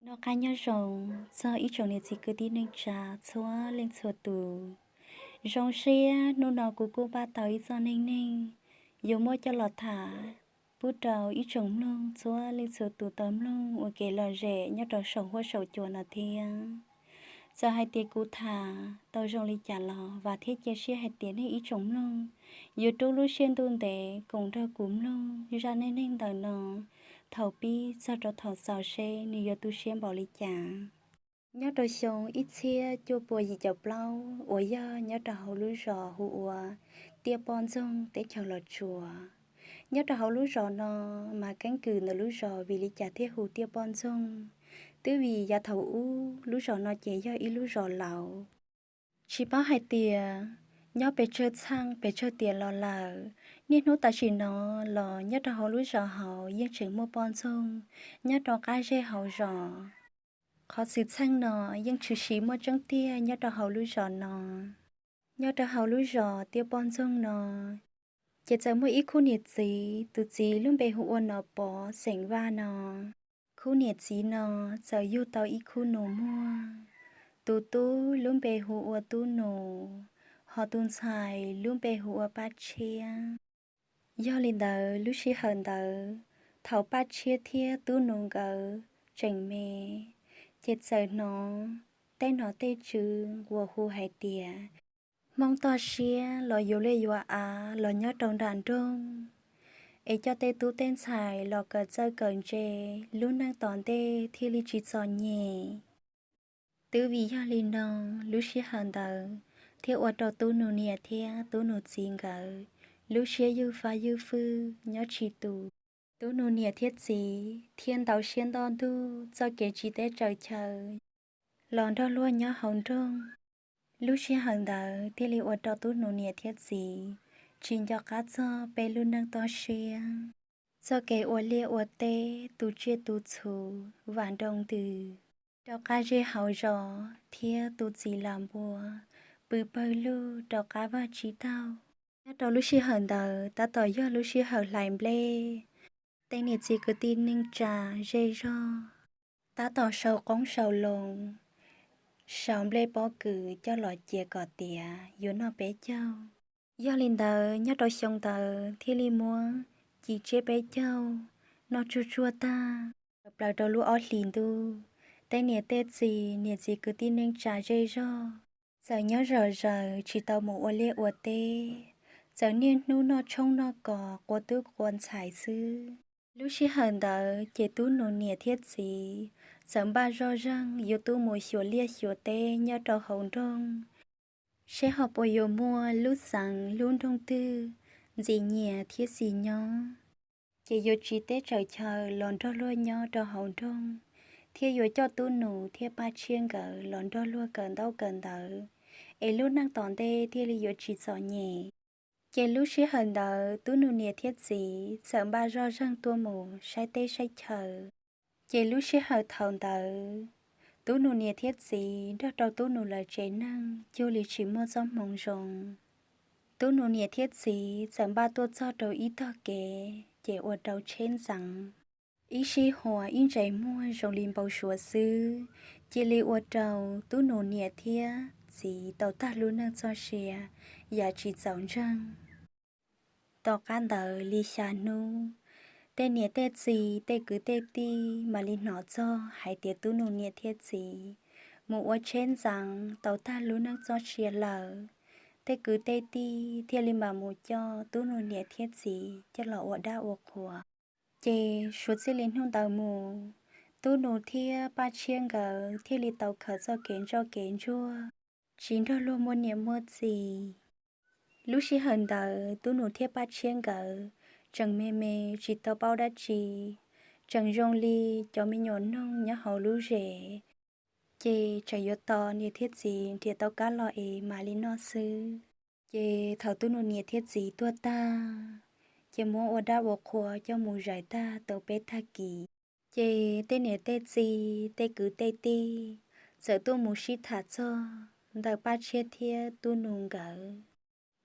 Noj qab nyob zoo txog ib tsoom niam txiv kwv tij neej tsa txhua leej txhua tus. Zoo siab hnub no kuv kuj npaj tau ib txoj neej neeg yuav muab coj los tham pub rau ib tsoom mloog txhua leej txhua tus tau mloog ua kev lom zem nyob rau saum huab saum cua no thiab. Txawm hais tias kuv tham tau zoo li cas los vam thiab cia siab hais tias nej ib tsoom mloog yuav rub lub siab ntuj ntev koom nrog kuv mloog zaj neej neeg ntawm no thaum pib txog rau thaum xaus seb nws yuav tu siab npaum li cas. Nyob rau xyoo ib txhiab cuaj pua yim caum plaub uas yog nyob rau hauv lub zos hu ua Tiaj Poj Ntxoog teb chaws Los Tsuas. Nyob rau hauv lub zos no mas keeb kwm ntawm lub zos vim li cas thiaj hu Tiaj Poj Ntxoog, twb vim yav thaum ub lub zos no ces yog ib lub zos laus. Tsis paub hais tias nyob pes tsawg txheej pes tsawg tiam los lawm, niaj hnub tam sim no los nyob rau hauv lub zos hauv yeej tseem muaj poj ntxoog nyob rau qab zej hauv zos. Qhov xwm txheej no yeej tshwm sim muaj tseeb tiag nyob rau hauv lub zos no. Nyob rau hauv lub zos Tiaj Poj Ntxoog no ces txawm muaj ib khub niam txiv, tus txiv lub npe hu ua Nom Pov xeem Vaj no. Khub niam txiv no txawm yug tau ib khub nus muag, tus tub lub npe hu ua Tub Nus, ho tus ntxhais lub npe hu ua Paj Tshiab. Yog li ntawd lub sij hawm ntawd thaum Paj Tshiab thiab Tub Nus nkawd tseem me, ces txawm hnov tej nom tej tswv uas hu hais tias Hmoob toj siab los yuav liaj yuav av los nyob rau nram nroog, es coj tej tub tej ntxhais los kawm txawj kawm ntse, lub neej tom ntej thiaj li tsis txom nyem. Twb vim yog li no, lub sij hawm ntawd thiaj ua rau Tub Nus niam thiab Tub Nus txiv nkawd lub siab ywj fab ywj fwj nyob tsis tus. Tub Nus niam thiab txiv thiaj ntau siab nto ntuj txoj kev tsiv teb tsaws chaw los nrog luag nyob hauv nroog. Lub sij hawm ntawd thiaj li ua rau Tub Nus niam thiab txiv tsis nco qab txog peb lub neej toj siab, txoj kev ua liaj ua teb tu tsiaj tu txhu, vam nroo ntws rau qab zej hauv zos thiab tu txiv las npua pw pawg lug rau qab vaj tsib taug. Nyob rau lub sij hawm ntawd tab tom yog lub sij hawm hlais nplej, tej niam txiv kwv tij neej tsa zej zog tab tom sau qoob sau loo, sau nplej pob kws coj los cia kom tiav yuav noj peb caug. Yog li ntawd nyob rau xyoo ntawd thiaj li muab ci tsiab peb caug noj tsuag tsuag tag, plaws rau lub ob hlis ntuj, tej niam tej txiv niam txiv kwv tij neej tsa zej zog txawm nyob zom zaws tsis tau mus ua liaj ua teb, txawm niaj hnub noj tshoob noj kos qua tub qua ntxhais xwb. Lub sij hawm ntawd ces Tub Nus niam thiab txiv txawm npaj zoj zeeg yuav tuaj mus xyuas liaj xyuas teb nyob rau hauv nroog, seb ho puas yuav muaj lub xeev lub nroog twg ntxim nyiam thiab xis nyob, ces yuav tsiv teb tsaws chaw los nrog luag nyob rau hauv nroog, thiab yuav coj Tub Nus thiab Paj Tshiab nkawd los nrog luag kawm ntaub kawm ntawv, es lub neej tom ntej thiaj li yuav tsis txom nyem. Ces lub sij hawm ntawd Tub Nus niam thiab txiv txawm npaj zoj zeeg tuaj mus saib teb saib chaw. Ces lub sij hawm thaum ntawd Tub Nus niam thiab txiv nrog rau Tub Nus lawv tsev neeg cuag li tsis muaj txoj hmoo zoo. Tub Nus niam thiab txiv txawm npaj tuaj txog rau ib tog kev ces ua rau tsheb ntxeev, ib sij huam ib ntsais muag zoo li npau suav xwb, cia li ua rau Tub Nus niam thiab txiv tau tag lub neej txoj sia yam tsis txaus ntseeg. Tom qab ntawd li xya hnub, tej niam tej txiv tej kwv tej tij mam li hnov txog hais tias Tub Nus niam thiab txiv mus ua tsheb ntxeev tau tag lub neej txoj sia lawm. Tej kwv tej tij thiaj li mam mus coj Tub Nus niam thiab txiv coj los ua dab ua qhuas. Ces suav txij li hnub ntawd mus, Tub Nus thiab Paj Tshiab nkawd thiaj li tau khaws txoj kev ntsoj kev ntsuag, tsis nrog luag muaj niam muaj txiv. Lub sij hawm ntawd Tub Nus thiab Paj Tshiab nkawd tseem me me tsis tau paub dab tsi, tseem zoo li cov me nyuam noog nyob hauv lub zes, ces tseem yuav tos niam thiab txiv nrhiav tau kab los es mam li noj xwb. Ces thaum Tub Nus niam thiab txiv tuag tag, ces muab ua dab ua qhua coj mus zais tag tau peb tag kis. Ces tej niam tej txiv tej kwv tej tij txawm tuaj mus sib tham txog ntawm Paj Tshiab thiab Tub Nus nkawd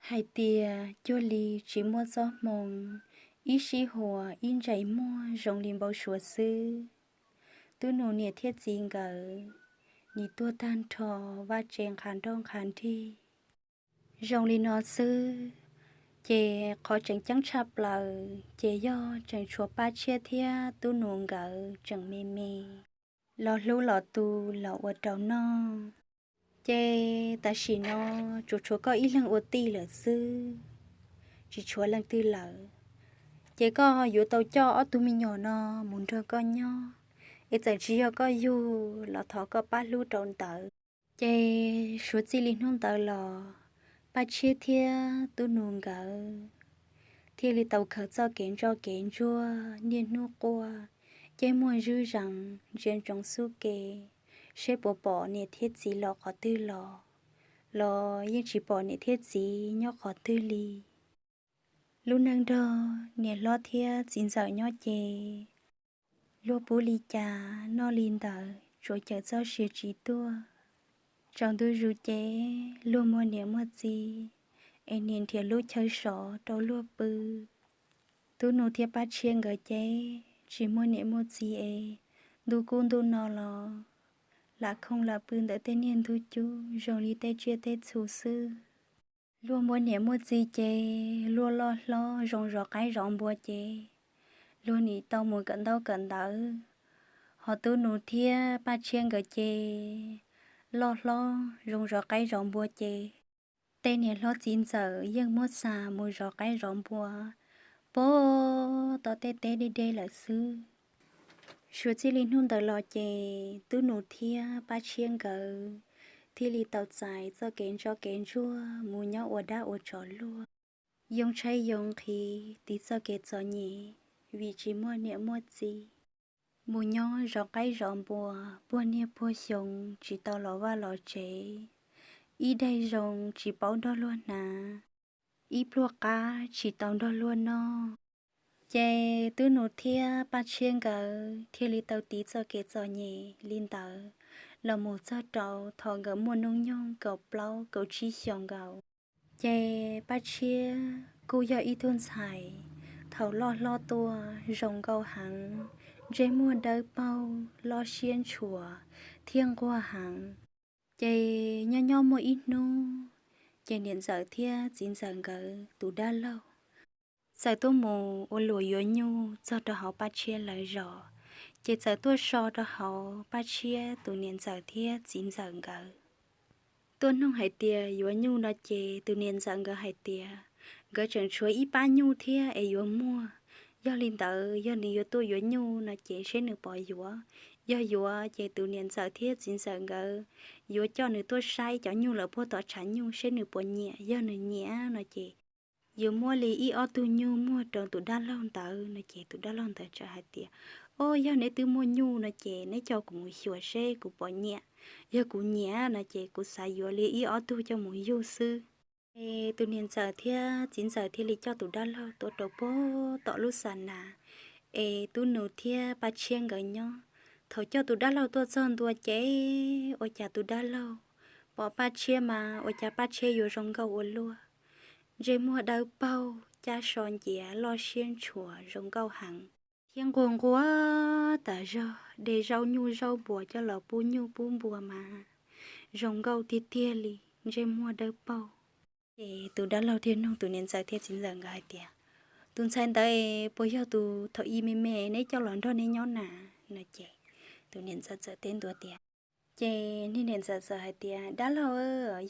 hais tias cuag li tsis muaj txoj hmoo, ib sij huam ib ntsais muag zoo li npau suav xwb. Tub Nus niam thiab txiv nkawd nim tuag tag nrho, vaj tse nqha nroj nqha nrig. Zoo li no xwb, ces qhov tseem ceeb tshaj plaws ces yog tseem tshuav Paj Tshiab thiab Tub Nus nkawd tseem me me los hlub los tu los ua rau noj. Ces tam sim no tsuas tshuav koj ib leeg ua tij lawm xwb, tsis tshuav leej twg lawm. Ces koj yuav tau coj ob tug me nyuam no mus nrog koj nyob, es txawm tsis yog koj yug los thov koj pab hlub rau ntawd. Ces suav txij li hnub ntawd los, Paj Tshiab thiab Tub Nus nkawd thiaj li tau khaws txoj kev ntso kev ntsuag niaj hnub quaj, ces muaj zwb zees ntsia ntsoov xub ke, seb puas pom niam thiab txiv los qhov twg los, los yeej tsis pom niam thiab txiv nyob qhov twg li. Lub neej nrog niam hlob thiab txiv ntxawm nyob ces luag pub li cas noj li ntawd, tsuas cawm txoj sia tsis tuaj. Tsaus ntuj zus ces luag muaj niam muaj txiv, es niam nrhiav lub chaw sov rau luag pw. Tub Nus thiab Paj Tshiab nkawd ces tsis muaj niam muaj txiv es ntuj kub ntuj no los lam khooj lam pw ntawm tej niag ntug cub zoo li tej tsiaj tej txhu xwb. Luag muaj niam muaj txiv ces luag loj hlob zoo zov qaib zov npua ces luag nim tau mus kawm ntaub kawm ntawv, ho Tub Nus thiab Paj Tshiab nkawd ces loj hlob zoo zov qaib zov npua ces tej niam hlob txiv ntxawm yeej muab xa mus zov qaib zov npua puag tom tej teb deb deb lawm xwb. Suav txij li hnub ntawd los ces Tub Nus thiab Paj Tshiab nkawd thiaj li tau txais txoj kev ntso kev ntsuag mus nyob ua dab ua tsov luag, yoo tshaib yoo nqhis, tiv txoj kev txom nyem vim tsis muaj niam muaj txiv, mus nyob zov qaib zov npua puag niaj puag xyoo tsis tau los vaj los tsev, ib daig zoo tsis paub nrog luag hnav, ib pluag qab tsis tau nrog luag noj. Ces Tub Nus thiab Paj Tshiab nkawd thiaj li tau tiv txoj kev txom nyem li ntawd los mus txog rau thaum nkawd muaj hnub nyoog kaum plaub kaum tsib xyoos nkaus. Ces Paj Tshiab kuj yog ib tug ntxhais thaum loj hlob tuaj zoo nkauj heev, ntsej muag dawb paug, loj siab ntshua thiab nquag heev. Ces nyob nyob muaj ib hnub, ces niam ntxawm thiab txiv ntxawm nkawd tus dab laug txawm tuaj mus ua luam yuav nyuj txog rau hauv Paj Tshiab lawv zos, ces txawm tuaj so rau hauv Paj Tshiab tus niam ntxawm thiab txiv ntxawm nkawd. Tuaj nug hais tias yuav nyuj no ces tus niam ntxawm nkawd hais tias nkawd tseem tshuav ib pab nyuj thiab es yuav muag. Yog li ntawd yog nws yuav tuaj yuav nyuj no ces seb nws puas yuav. Yog yuav ces tus niam ntxawm thiab txiv ntxawm nkawd yuav coj nws tuaj saib cov nyuj lawm puag tom tshav nyuj seb nws puas nyiam. Yog nws nyiam no ces yuav muab li ib ob tug nyuj muag rau tus dab laug ntawd no ces tus dab laug ntawd txawm hais tias, Au, yog neb twb muaj nyuj no ces neb coj kuv mus xyuas seb kuv puas nyiam. Yog kuv nyiam no ces kuv xav yuav li ib ob tug coj mus yug xwb. Es tus niam ntxawm thiab txiv ntxawm thiaj li coj tus dab laug tuaj rau puag tom lub xa nas es Tub Nus thiab Paj Tshiab nkawd nyob. Thaum coj tus dab laug tuaj txog ntua ces ua cas tus dab laug pom Paj Tshiab mas ua cas Paj Tshiab yuav zoo nkauj ua luaj, ntsej muag dawb paug, caj so nciav, loj siab ntshua zoo nkauj heev, thiab nquag nquag tas zog, de zaub nyuj zaub npua coj los pub nyuj pub npua mas zoo nkauj tiag tiag li, ntsej muag dawb paug. Ces tus dab laug thiaj nug tus niam ntxawm thiab txiv ntxawm nkawd hais tias, Tus ntxhais ntawd puas yog tus thaum ub me me neb coj los nrog neb nyob na? No ces tus niam ntxawm txawm teb ntua tias, ces niag niam ntxawm txawm hais tias, Dab laug,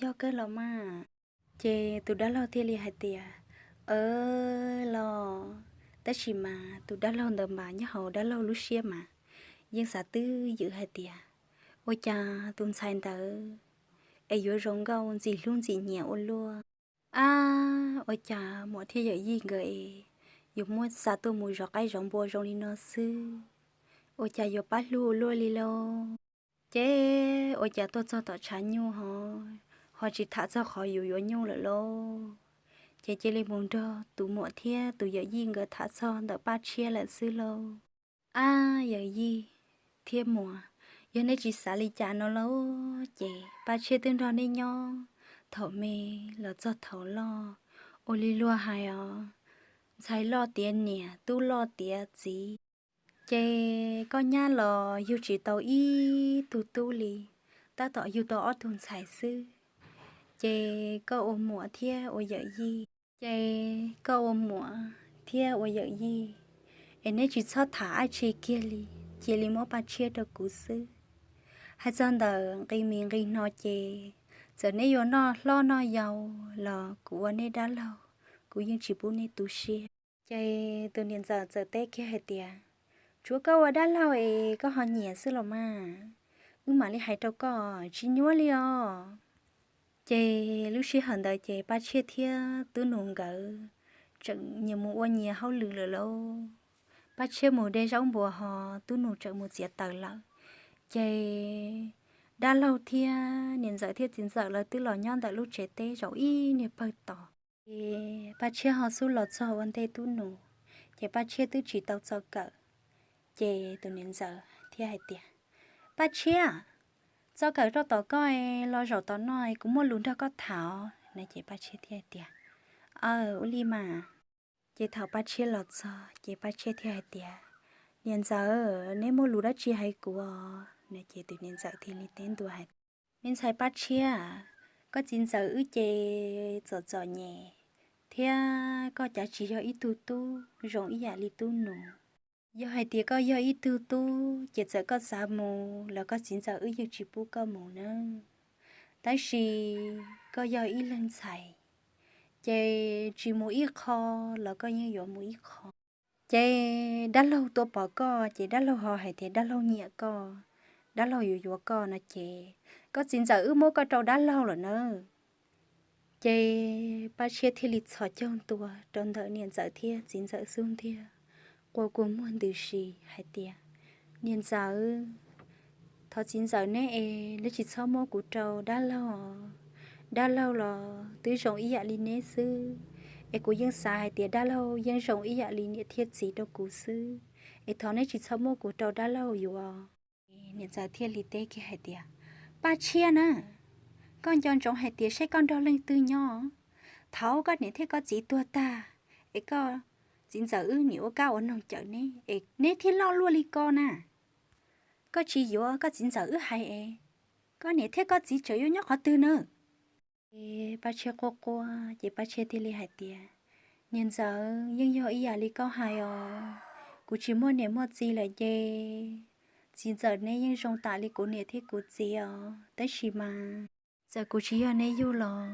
yog kawg los mas. Ces tus dab laug thiaj li hais tias, Aw, los. Tab sis mas tus dab laug ntawd mas nyob hauv dab laug lub siab mas yeej xav twb ywm hais tias, Ua cas tus ntxhais ntawd es yuav zoo nkauj ntxim hlub ntxim nyiam ua luaj? Ab, ua cas muam thiab yawm yij nkawd es yuav muab xa tuaj mus zov qaib zov npua zoo li no xwb? Ua cas yuav pab hlub ua luaj li lauj? Ces ua cas tuaj txog tom tshav nyuj ho, ho tsis tham txog qhov yus yuav nyuj lawm lauj? Ces cia li mus nrog tus muam thiab tus yawm yij nkawd tham txog ntawm Paj Tshiab lawm xwb lauj. Ab, yawm yij thiab muam, yog neb tsis xav li cas no lauj, ces Paj Tshiab twb nrog neb nyob thaum me los txog thaum loj. Ua li luag hais os, ntxhais loj tiav niam, tub loj tiav txiv. Ces koj nyab los yug tsis tau ib tug tub li, tab tom yug tau ob tug ntxhais xwb. Ces koj ua muam thiab ua yawm yij, ces koj ua muam thiab ua yawm yij, es neb tsis txhob tham dab tsi kiag li, cia li muab Paj Tshiab rau kuv xwb. Hais txog ntawm nqi mis nqi hno ces txawm neb yuav noj hlob noj yau los kuv ua neb dab laug, kuv yeej tsis pub neb tu siab. Ces tus niam ntxawm txawm teb kiag hais tias, tsuav koj ua dab laug es koj ho nyiam xwb los mas, wb mam li hais rau koj, tsis nyuab li os. Ces lub sij hawm ntawd ces Paj Tshiab thiab Tub Nus nkawd tseem nyias mus ua nyias hauj lwm lawm lauj. Paj Tshiab mus de zaub npua ho Tub Nus tseem mus txiav taws lawm. Ces dab laug thiab niam ntxawm thiab txiv ntxawm lawv twb los nyob ntawm lub tsev teb zaum ib niag pawg tos. Ces Paj Tshiab ho xub los txog ua ntej Tub Nus, ces Paj Tshiab twb tsis tau txo kawm. Ces tus niam ntxawm thiaj hais tias, Paj Tshiab, txo kawm rau tom koj los zaum tom no kuv muaj lus nrog koj tham os. No ces Paj Tshiab thiaj hais tias, aw, ua li mas. Ces thaum Paj Tshiab los txog ces Paj Tshiab thiaj hais tias, niam ntxawm, neb muaj lus dab tsi hais kuv os? No ces tus niam ntxawm thiaj li teb ntua hais, me ntxhais Paj Tshiab, koj txiv ntxawm wb ces txom txom nyem, thiab koj cav tsis yog ib tug tub zoo ib yam li Tub Nus. Yog hais tias koj yog ib tug tub ces txawm koj xav mus los koj txiv ntxawm wb yeej tsis pub koj mus nawb. Tab sis koj yog ib leeg ntxhais, ces tsis mus ib qho los koj yeej yuav mus ib qho. Ces dab laug tuaj pom koj ces dab laug ho hais tias dab laug nyiam koj, dab laug yuav yuav koj no ces koj txiv ntxawm wb muab koj rau dab laug lawm nawb. Ces Paj Tshiab thiaj li txhos caug ntua rau ntawm niam ntxawm thiab txiv ntxawm xub ntiag, quaj kua muag ntws si hais tias, niam ntxawm, thov txiv ntxawm neb es neb tsis txhob muab kuv rau dab laug. Dab laug los twb zoo ib yam li neb xwb, es kuv yeej xav hais tias dab laug yeej zoo ib yam li niam thiab txiv rau kuv xwb, es thov neb tsis txhob muab kuv rau dab laug yuav. Niam ntxawm thiaj li teb kiag hais tias, Paj Tshiab na, koj nco ntsoov hais tias seb koj nrog leej twg nyob, thaum koj niam thiab koj txiv tuag tag, es koj txiv ntxawm wb nim ua kab ua noog cawm neb es neb thiaj loj luaj li ko na. Koj tsis yuav koj txiv ntxawm wb hais es koj niam thiab koj txiv tseem yuav nyob qhov twg na? Ces Paj Tshiab quaj quaj ces Paj Tshiab thiaj li hais tias, niam ntxawm, yeej yog ib yam li koj hais os, kuv tsis muaj niam muaj txiv lawm ces txiv ntxawm neb yeej zoo tam li kuv niam thiab kuv txiv os, tab sis mas txawm kuv tsis yog neb yug los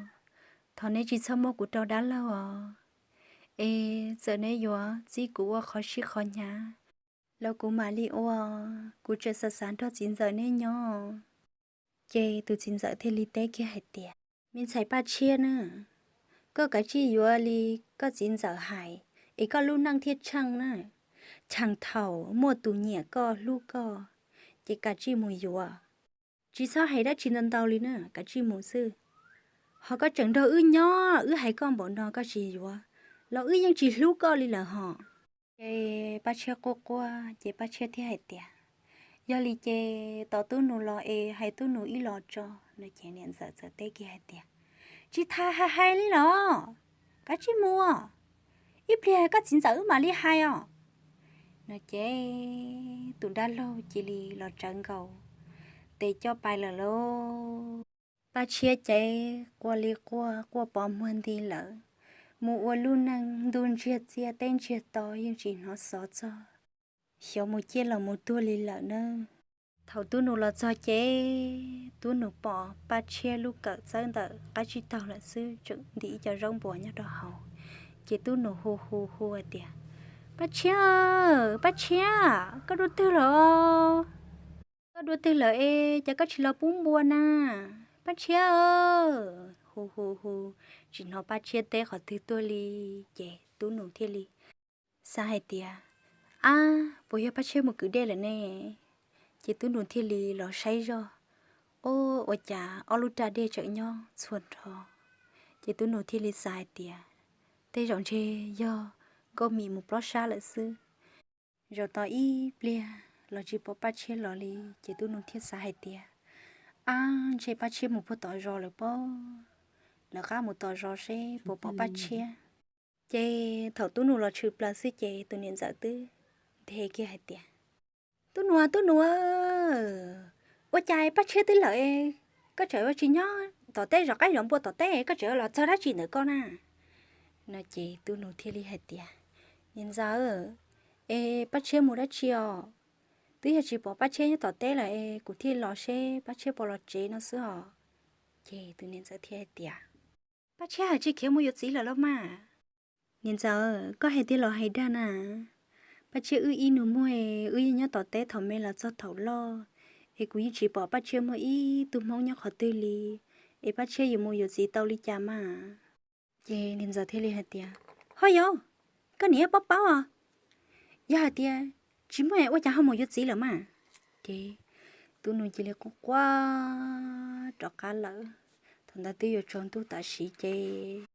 thov neb tsis txhob muab kuv rau dab laug os, es txawm neb yuav txib kuv ua qhov sib qhov hnyav los kuv mam li ua, kuv tseem xav xav nrog txiv ntxawm neb nyob. Ces tus txiv ntxawm thiaj li teb kiag hais tias, me ntxhais Paj Tshiab na, koj kav tsij yuav li koj txiv ntxawm hais, es koj lub neej thiaj tsheej na. Cheem thaum muaj tus nyiam koj hlub koj, ces kav tsij mus yuav. Tsis txhob hais dab tsi ntau ntau li na, kav tsij mus xwb. Ho koj tseem nrog wb nyob, wb hais koj npaum no koj tsis yuav, los wb yeej tsis hlub koj li lawm hos. Ces Paj Tshiab quaj quaj ces Paj Tshiab thiaj hais tias, yog li ces tos Tub Nus los es hais Tub Nus ib los tso. No ces niam ntxawm txawm teb kiag hais tias, tsis tas hais hais li los, kav tsij mus, ib pliag koj txiv ntxawm wb mam li hais os. No ces tus dab laug cia li los tsawv nkaus tes coj pais lawm lauj. Paj Tshiab ces quaj li quaj, quaj pov muag nti lawm, mus ua lub neej ntuj ntsiag txiaj teb ntsiag to yeej tsis hnov xov txog, xyov mus ciaj los mus tuag li lawm nawb. Thaum Tub Nus los txog ces Tub Nus pom Paj Tshiab lub kawm txawb ntawm qab tsib taug lawm xwb, tseem ntim ib co zaub npua nyob rau hauv. Ces Tub Nus hu hu hu hais tias, Paj Tshiab, Paj Tshiab, koj dua twg lawm? Koj dua twg lawm es cas koj tsis los pub npua na, Paj Tshiab? Hu hu hu, tsis hnov Paj Tshiab teb qhov twg tuaj li. Ces Tub Nus thiaj li xav hais tias, ab, puas yog Paj Tshiab mus kwv dej lawm ne? Ces Tub Nus thiaj li los saib zoj, o, ua cas ob lub raj dej tseem nyob txhua nrho. Ces Tub Nus thiaj li xav hais tias, tej zaum ntshe yog Nkauj Mim mus plob sab lawm xwb. Zaum tau ib pliag los tsis pom Paj Tshiab los li, ces Tub Nus thiaj xav hais tias, ab, ntshe Paj Tshiab mus puag tom zos lawm pob, lawv qab mus tom zos seb puas pom Paj Tshiab. Ces thaum Tub Nus los tshwm plaws xwb ces tus niam ntxawm twb nthe kiag hais tias, Tub Nus, Tub Nus, ua cas Paj Tshiab twb lawm, koj tseem ua tsis nyob tom teb zov qaib zov npua tom teb, koj tseem los txog dab tsi ntawm koj na? No ces Tub Nus thiaj li hais tias, Niam ntxawm, es Paj Tshiab mus dab tsi os? Twb yog tsis pom Paj Tshiab nyob tom teb lawm es kuv thiaj los seb Paj Tshiab puas los tsev no xwb os. Ces tus niam ntxawm thiaj hais tias, Paj Tshiab hais tsis khiav mus yuav txiv lawm los mas? Niam ntxawm, koj hais tiag los hais dag na? Paj Tshiab wb ib nus muag es wb yeej nyob tom teb thaum me los txog thaum loj, es kuv yeej tsis pom Paj Tshiab muaj ib tug hmoob nyob qhov twg li, es Paj Tshiab yuav mus yuav txiv tau li cas mas? Ces niam ntxawm thiaj li hais tias, Ho yog, koj niam paub paub os, yog hais tias tsis muaj ua cas ho mus yuav txiv lawm mas? Ces Tub Nus cia li quaj quaj rov qab lawm. Thaum ntawd twb yuav tsaus ntuj tam sim ces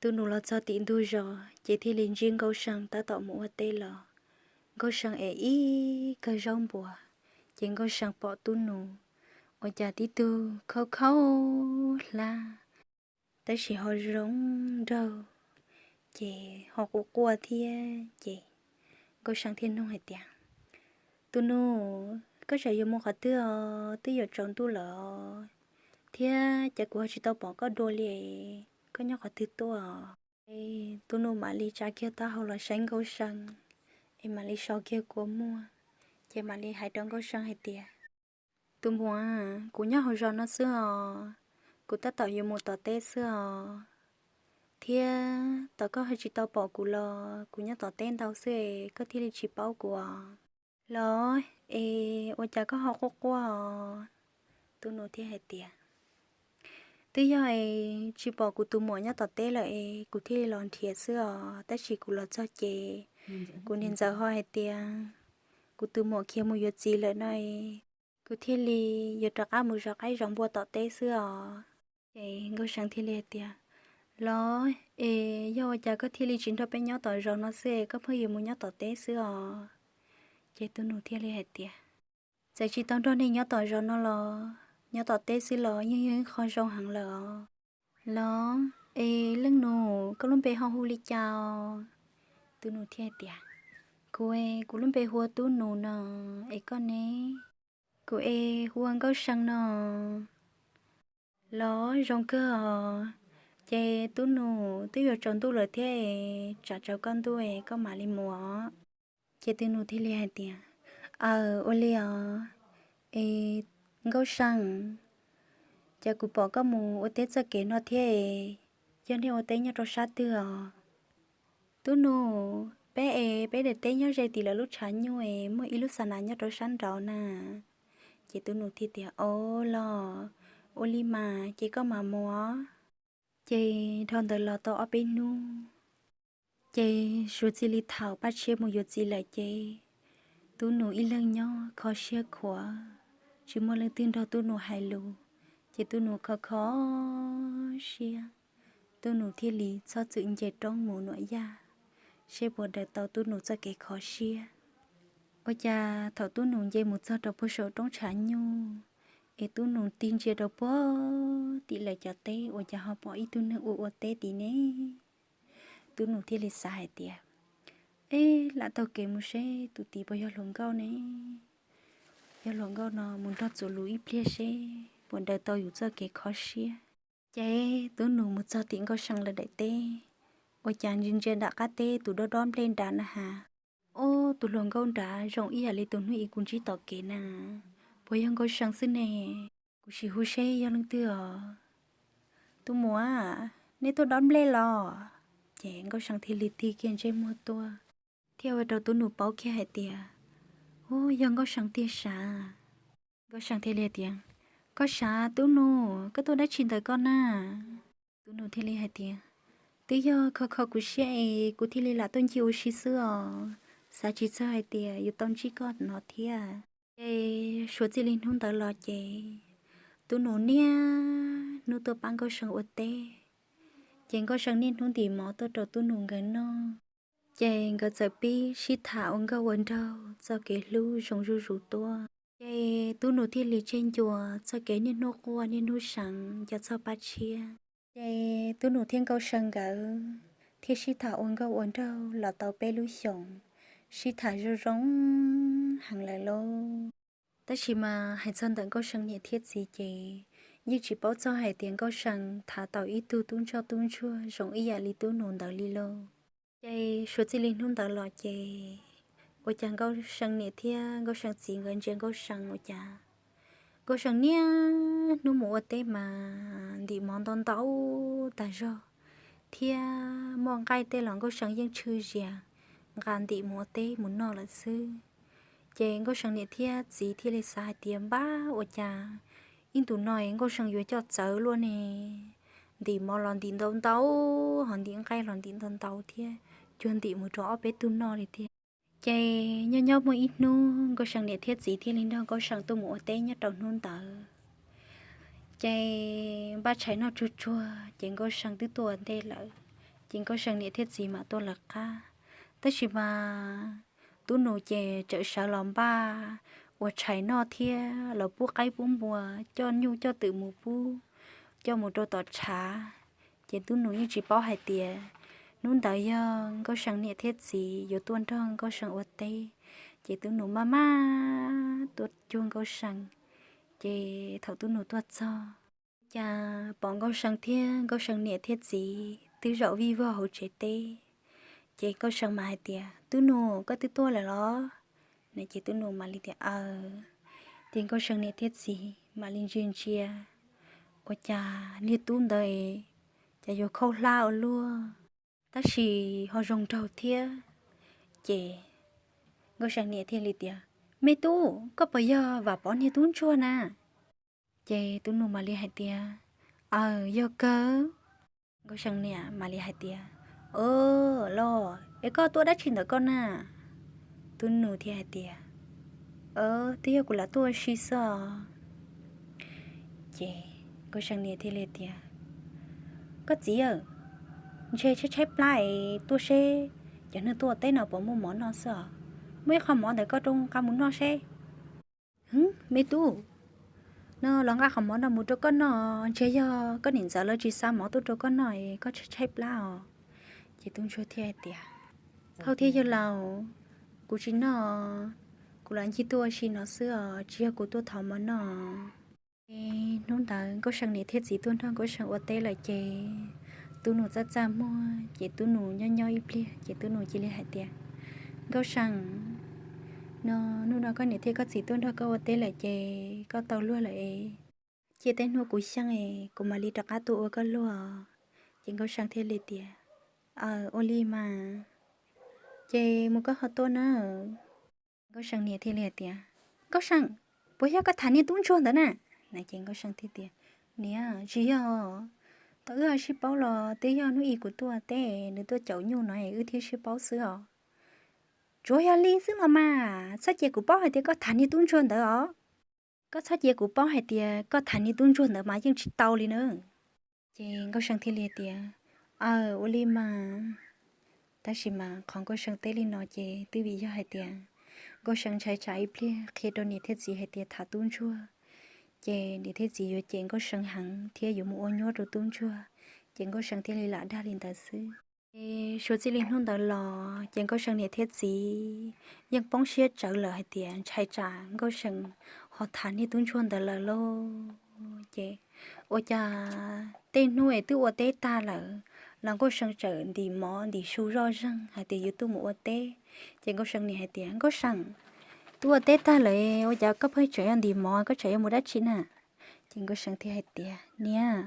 Tub Nus los txog tim ntug zos ces thiaj li ntsib Nkauj See tab tom mus ua teb los. Nkauj See es ib kawg zaub npua, ces Nkauj See pom Tub Nus ua cas tib tug khaub khaub hlab, tab sis ho zoo nraug, ces ho quaj quaj thiab ces Nkauj See thiaj nug hais tias, Tub Nus, koj tseem yuav mus qhov twg os? Twb yuav tsaus ntuj lawm os, thiab cas kuv ho tsis tau pom koj dua li, koj nyob qhov twg tuaj? Es Tub Nus mam li tsa kiag taub hau los saib Nkauj See, es mam li so kiag kua muag, ces mam li hais rau Nkauj See hais tias, Tus muam, kuv nyob hauv zos no xwb os, kuv tab tom yuav mus tom teb xwb os, thiab tos koj ho tsis tau pom kuv los kuv nyob tom teb ntau xwb es koj thiaj li tsis paub kuv os. Los es ua cas koj ho quaj quaj os? Tub Nus thiaj hais tias, Twb yog es tsis pom kuv tus muam nyob tom teb lawm es kuv thiaj li los nrhiav xwb os, tab sis kuv los txog ces kuv niam ntxawm ho hais tias kuv tus muam khiav mus yuav txiv lawm no es kuv thiaj li yuav rov qab mus zov qaib zov npua tom teb xwb os. Ces Nkauj See thiaj li hais tias, Los es yog ua cas koj thiaj li tsis nrog peb nyob tom zos no xwb es koj pheej yuav mus nyob tom teb xwb os? Ces Tub Nus thiaj li hais tias, Txawm tsis tau nrog nej nyob tom zos no los nyob tom teb xwb los yeej yog ib qho zoo heev lawm os. Los es leej nus, koj lub npe ho hu li cas os? Tub Nus thiaj tias, Kuv, kuv lub npe hu ua Tub Nus no, es koj ne? Kuv es hu ua Nkauj See no. Los zoo kawg os. Ces Tub Nus, twb yuav tsaus ntuj lawm thiab es tsam tsaus koj ntuj es koj mam li mus os. Ces Tub Nus thiaj li hais tias, Aw, ua li os. Es Nkauj See, cas kuv pom koj mus ua teb txoj kev no thiab es, yog nej ua teb nyob rau sab twg os? Tub Nus, peb es peb daim teb nyob ze tim lawv lub tshav nyuj es muaj ib lub xa nas nyob rau sab nraud na. Ces Tub Nus thiaj tias, Au los, ua li mas ces koj mam mus os. Ces dhau ntawd los tau ob peb hnub, ces suav txij li thaum Paj Tshiab mus yuav txiv lawm ces Tub Nus ib leeg nyob kho siab khuav, tsis muaj leej twg nrog Tub Nus hais lus, ces Tub Nus kho kho siab. Tub Nus thiaj li txhob txwm nce roob mus nuam yaj, seb puas daws tau Tub Nus txoj kev kho siab. Ua cas thaum Tub Nus nce mus txog rau puag saum roob tshav nyuj, es Tub Nus tig ntsia rau puag tim lawv cov teb ua cas ho pom ib tug neeg ua ua teb tim ne. Tub Nus thiaj li xav hais tias, Eb, lam taug kev mus seb tus tid puas yog hluas nkauj ne. Yog hluas nkauj no mus nrog txuas lus ib pliag seb puas daws tau yus txoj kev kho siab. Ces Tub Nus mus txog tim Nkauj See lawv daim teb, ua cas ntsia ntsia nram qab teb tus dob dob nplej nrad na has, Ob, tus hluas nkauj nrad zoo ib yam li tus hnub ib kuv ntsib tom kev na. Puas yog Nkauj See xwb ne? Kuv sim hu seb yog leej twg os. Tus muam, neb tuaj dob nplej los? Ces Nkauj See thiaj li tig kiag ntsej muag tuaj, thiaj ua rau Tub Nus paub kiag hais tias, Ub, yog Nkauj See tiag sav. Nkauj See thiaj li hais tias, Koj sav Tub Nus, koj tuaj dab tsi ntawm koj na? Tub Nus thiaj li hais tias, Twb yog kho kho kuv siab es kuv thiaj li lam tuaj ncig ua si xwb os, xav tsis txog hais tias yuav tau ntsib koj no thiab. Ces suav txij li hnub ntawd los ces Tub Nus niaj hnub tuaj pab Nkauj See ua teb. Ces Nkauj See niaj hnub ntim mov tuaj rau Tub Nus nkawd noj. Ces nkawd txawm pib sib tham ua nkauj ua nraug txoj kev hlub zoo zuj zus tuaj. Ces Tub Nus thiaj li tseg ncua txoj kev niaj hnub quaj niaj hnub seev nco txog Paj Tshiab. Ces Tub Nus thiab Nkauj See nkawd thiaj sib tham ua nkauj ua nraug los tau peb lub xyoos, sib tham zoo zoo heev lawm lauj. Tab sis mas hais txog ntawm Nkauj See niam thiab txiv ces yeej tsis paub txog hais tias Nkauj See tham tau ib tug tub ntsoj tub ntsuag zoo ib yam li Tub Nus ntawd li lauj. Ces suav txij li hnub ntawd los ces ua cas Nkauj See niam thiab Nkauj See txiv nkawd ntsia Nkauj See ua cas Nkauj See niaj hnub mus ua teb mas ntim mov ntau ntau tag zog, thiab muaj nqaij tej los Nkauj See yeej tshwj zias nqa ntim mus ua teb mus noj lawm xwb. Ces Nkauj See niam thiab txiv thiaj li xav hais tias npab ua cas ib ntus no Nkauj See yuav coj txawv luaj ne, ntim mov los ntim ntau ntau, ho ntim nqaij los ntim ntau ntau thiab, cuag ntim mus rau ob peb tug noj li thiab. Ces nyob nyob muaj ib hnub Nkauj See niam thiab txiv thiaj li nrog Nkauj See tuaj mus ua teb nyob rau hnub ntawd. Ces npaj tshais noj tsuag tsuag ces Nkauj See twb tuaj ua ntej lawm, ces Nkauj See niam thiab txiv mam tuaj lawv qab. Tab sis mas Tub Nus ces tseem sawv los npaj ua tshais noj thiab los pub qaib pub npua, coj nyuj coj twm mus pub, coj mus rau tom tshav. Ces Tub Nus yeej tsis paub hais tias hnub ntawd yog Nkauj See niam thiab txiv yuav tuaj nrog Nkauj See ua teb. Ces Tub Nus maj maj tuaj cuag Nkauj See, ces thaum Tub Nus tuaj txog, cas pom Nkauj See thiab Nkauj See niam thiab txiv twb zaum vij vog hauv tsev teb. Ces Nkauj See mas hais tias, Tub Nus, koj twb tuaj lawm los? No ces Tub Nus mam li tias, Aws. Ces Nkauj See niam thiab txiv mam li ntsia ntsia, ua cas niag tub ntawd cas yuav khaub hlab ua luaj, tab sis ho zoo nraug thiab. Ces Nkauj See niam thiaj li tias, Me tub, koj puas yog Vam Pov niag tub ntsuag na? Ces Tub Nus mam li hais tias, Aws, yog kawg. Nkauj See niam mam li hais tias, Aws los, es koj tuaj dab tsi ntawm koj na? Tub Nus thiaj hais tias, Aws, twb yog kuv lam tuaj ua si xwb os. Ces Nkauj See niam thiaj li tias, Koj txiv aw, ntshe tshaib tshaib plab es tuaj seb cov neeg tuaj ua teb no puas muaj mov noj xwb os. Muaj ib qho mov ntawm koj rau nqa mus noj seb. Hwv, me tub, no los nqa qhov mov no mus rau koj noj, ntshe yog koj niam ntxawm lawv tsis xa mov tuaj rau koj noj es koj tshaib tshaib plab os. Ces tub ntsuag thiaj hais tias, Thaub thiab yawg laus, kuv tsis noj, kuv lam ncig tuaj ua si no xwb os, tsis yog kuv tuaj thov mov noj. Ces hnub ntawd Nkauj See niam thiab txiv tuaj nrog Nkauj See ua teb lawm ces Tub Nus txaj txaj muag, ces Tub Nus nyob nyob ib pliag ces Tub Nus cia li hais tias, Nkauj See, no hnub no koj niam thiab koj txiv tuaj nrog koj ua teb lawm ces koj tau luag lawm es, cia tej hnub kuv xyeej es kuv mam li rov qab tuaj ua koj luag. Ces Nkauj See thiaj li tias, Aws, ua li mas, ces mus koj ho tuaj na. Nkauj See niam thiaj li hais tias, Nkauj See, puas yog koj tham niag tub ntsuag ntawd na? No ces Nkauj See thiaj tias, Niam, tsis yog, thaum wb sib paub los twb yog hnub ib kuv tuaj teb nws tuaj caum nyuj no es wb thiaj sib paub xwb os. Tsuas yog li xwb los mas, txhob cia kuv paub hais tias koj tham niag tub ntsuag ntawd os. Koj txhob cia kuv paub hais tias koj tham niag tub ntsuag ntawd mas yeej tsis tau li na. Ces Nkauj See thiaj li tias, Aws, ua li mas. Tab sis mas qhov Nkauj See teb li no ces twb vim yog hais tias Nkauj See ntshai tsam ib pliag qhia rau niam thiab txiv hais tias tham tub ntsuag, ces niam thiab txiv yuav cem Nkauj See heev thiab yuav mus ua nyuab rau tub ntsuag, ces Nkauj See thiaj li lam dag li ntawd xwb. Ces suav txij li hnub ntawd los ces Nkauj See niam thiab txiv yeej poob siab tsawv lawm hais tias ntshai tsam Nkauj See ho tham niag tub ntsuag ntawd lawm lauj. Ces ua cas tej hnub es twb ua teb tag lawm los Nkauj See tseem ntim mov ntim su zoj zeeg hais tias yuav tuaj mus ua teb. Ces Nkauj See niam hais tias, Nkauj See, twb ua teb tag lawm ua cas koj pheej tseem yuav ntim mov, koj tseem yuav mus dab tsi na? Ces Nkauj See thiaj hais tias, Niam,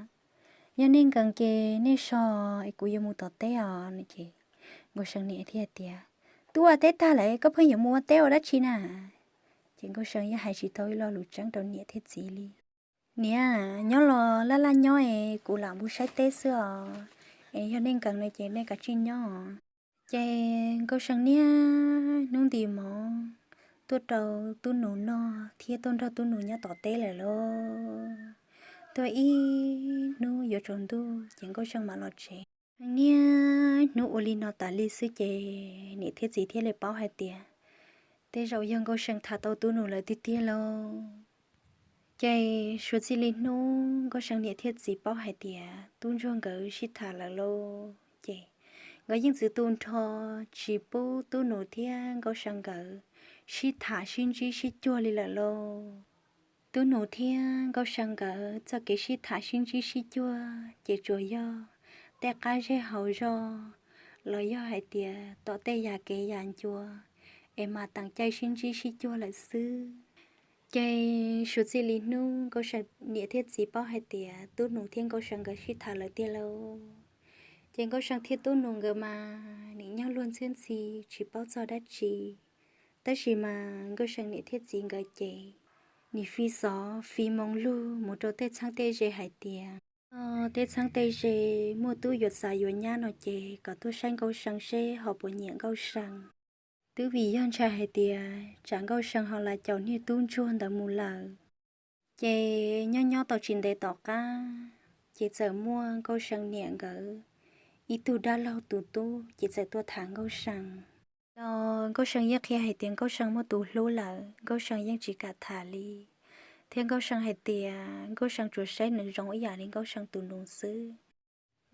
yog nej nkees ces nej so es kuv yuav mus tom teb os. No ces Nkauj See niam thiaj hais tias, Twb ua teb tag lawm koj pheej yuav mus ua teb ua dab tsi na? Ces Nkauj See yeej hais tsis tau ib lo lus tseeb rau niam thiab txiv li. Niam, nyob los laj laj nyob es kuv lam mus saib teb xwb os, es yog nej nkees no ces nej kav tsij nyob. Ces Nkauj See niaj hnub ntim mov tuaj rau Tub Nus noj thiab tuaj nrog Tub Nus nyob tom teb lawm lauj. Tuaj ib hnub yuav tsaus ntuj ces Nkauj See mam los tsev. Niaj hnub ua li no tas li xwb ces niam thiab txiv thiaj li paub hais tias tej zaum yog Nkauj See tham tau Tub Nus lawm tiag tiag lauj. Ces suav txij li hnub Nkauj See niam thiab txiv paub hais tias tub ntsuag nkawd sib tham lawm lauj, ces Nkawd yeej txwv tu nrho tsis pub Tub Nus thiab Nkauj See nkawd sib tham sib ntsib sib cuag li lawm lauj. Tub Nus thiab Nkauj See nkawd txoj kev sib tham sib ntsib sib cuag ces tsuas yog tej qab zej hauv zog los yog hais tias tom tej yam kev yam ncua es mas teem caij sib ntsib sib cuag lawm xwb. Ces suav txij li hnub Nkauj See niam thiab txiv paub hais tias Tub Nus thiab Nkauj See nkawd sib tham lawm tiag lauj, ces Nkauj See thiab Tub Nus nkawd mas nim nyob luag ntxhiab ntxhi tsis paub txog dab tsi. Tab sis mas Nkauj See niam thiab txiv nkawd ces nim fi xov fi moo lug mus rau tej txheeb tej ze hais tias tej txheeb tej ze muaj tub yuav txav yuav nyab no ces kom tuaj saib Nkauj See seb ho puas nyiam Nkauj See. Twb vim yog ntshai hais tias tsam Nkauj See ho los caum niag tub ntsuag ntawd mus lawm. Ces nyob nyob tau tsis ntev tom qab, ces txawm muaj Nkauj See niam nkawd ib tug dab laug tus tub ces txawm tuaj tham Nkauj See. Los Nkauj See yeej qhia hais tias Nkauj See muaj tus hlub lawm, Nkauj See yeej tsis kam tham li. Thiab Nkauj See hais tias Nkauj See tsuas saib nws zoo ib yam li Nkauj See tus nus xwb.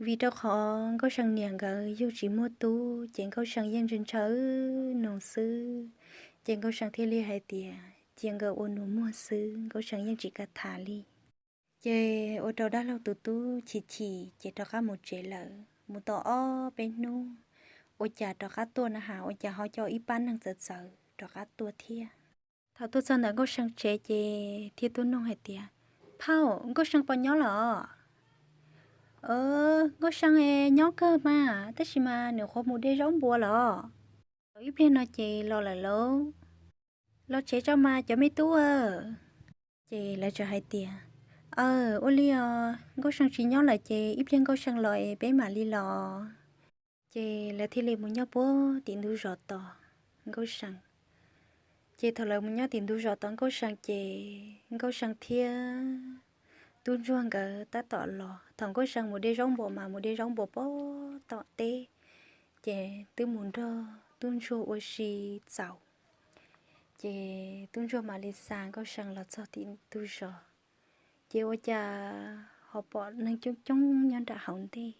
Vim rau qhov Nkauj See niam nkawd yug tsis muaj tub ces Nkauj See yeej ntshaw ntshaw nus xwb. Ces Nkauj See thiaj li hais tias cia nkawd ua nus muag xwb, Nkauj See yeej tsis kam tham li. Ces ua rau dab laug tus tub chim chim ces rov qab mus tsev lawm. Mus tau ob peb hnub, ua cas rov qab tuaj na has, ua cas ho coj ib pab neeg txawv txawv rov qab tuaj thiab. Thaum tuaj txog ntawm Nkauj See tsev ces thiaj tuaj nug hais tias, Phauj, Nkauj See puas nyob los? Nkauj See nyob kawg mas, tab sis mas nws qhuav mus de zaub npua los. Tau ib pliag no ces los lawm lauj. Los tsev tso mas cov me tub aw. Ces lawv txawm hais tias, Aw, ua li os, Nkauj See tsis nyob lawm ces ib pliag Nkauj See los es peb mam li los. Ces lawv thiaj li mus nyob puag tim ntug zos tos Nkauj See. Ces thaum lawv mus nyob tim ntug zos tos Nkauj See ces Nkauj See thiab tub ntsuag nkawd tab tom los. Thaum Nkauj See mus de zaub npua mas mus de zaub npua puag tom teb, ces twb mus nrog tub ntsuag ua si txaus. Ces tub ntsuag mam li xa Nkauj See los txog tim ntug zos, ces ua cas ho pom neeg coob coob nyob nram hauv ntej.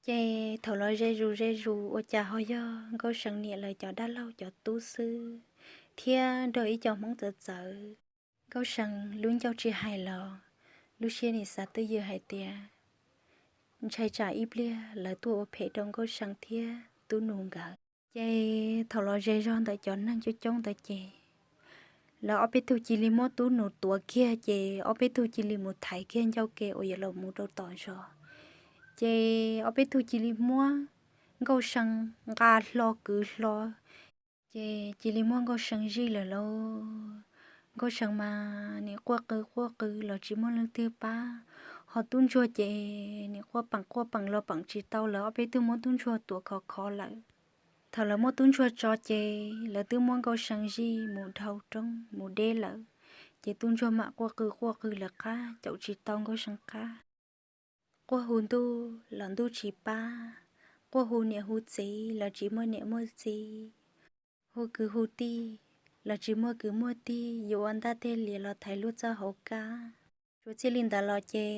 Ces thaum los ze zus ze zus ua cas ho yog Nkauj See niam lawv cov dab laug cov tub xwb, thiab nrog ib co Hmoob txawv txawv. Nkauj See lub ncauj tsis hais los lub siab nim xav twj ywm hais tias ntshai tsam ib pliag lawv tuaj ua phem rau Nkauj See thiab tub nus nkawd. Ces thaum los ze zog ntawm cov neeg coob coob ntawd ces lawv ob peb tug cia li muab tub nus tuav kiag ces ob peb tug cia li mus thaiv kiag ncauj ke uas yuav los mus rau tom zos. Ces ob peb tug cia li muab Nkauj See nqa hlo kwv hlo, ces cia li muab Nkauj See zij lawm lauj. Nkauj See mas nim quaj qw quaj qw los tsis muaj leej twg pab, ho tub ntsuag ces nim quaj peem quaj peem los peem tsis tau, lawv ob peb tug muab tub ntsuag tuav khov khov lawm. Thaum lawv muab tub ntsuag tso ces lawv twb muab Nkauj See zij mus dhau roob mus deb lawm, ces tub ntsuag mam quaj qw quaj qw lawv qab caum tsis tau Nkauj See qab. Quaj hu ntuj los ntuj tsis pab, quaj hu niam hu txiv los tsis muaj niam muaj txiv, hu kwv hu tij los tsis muaj kwv muaj tij, yuav ua ntaj teg lias los thaiv luag txoj hauv kab. Suav txij li ntawd los ces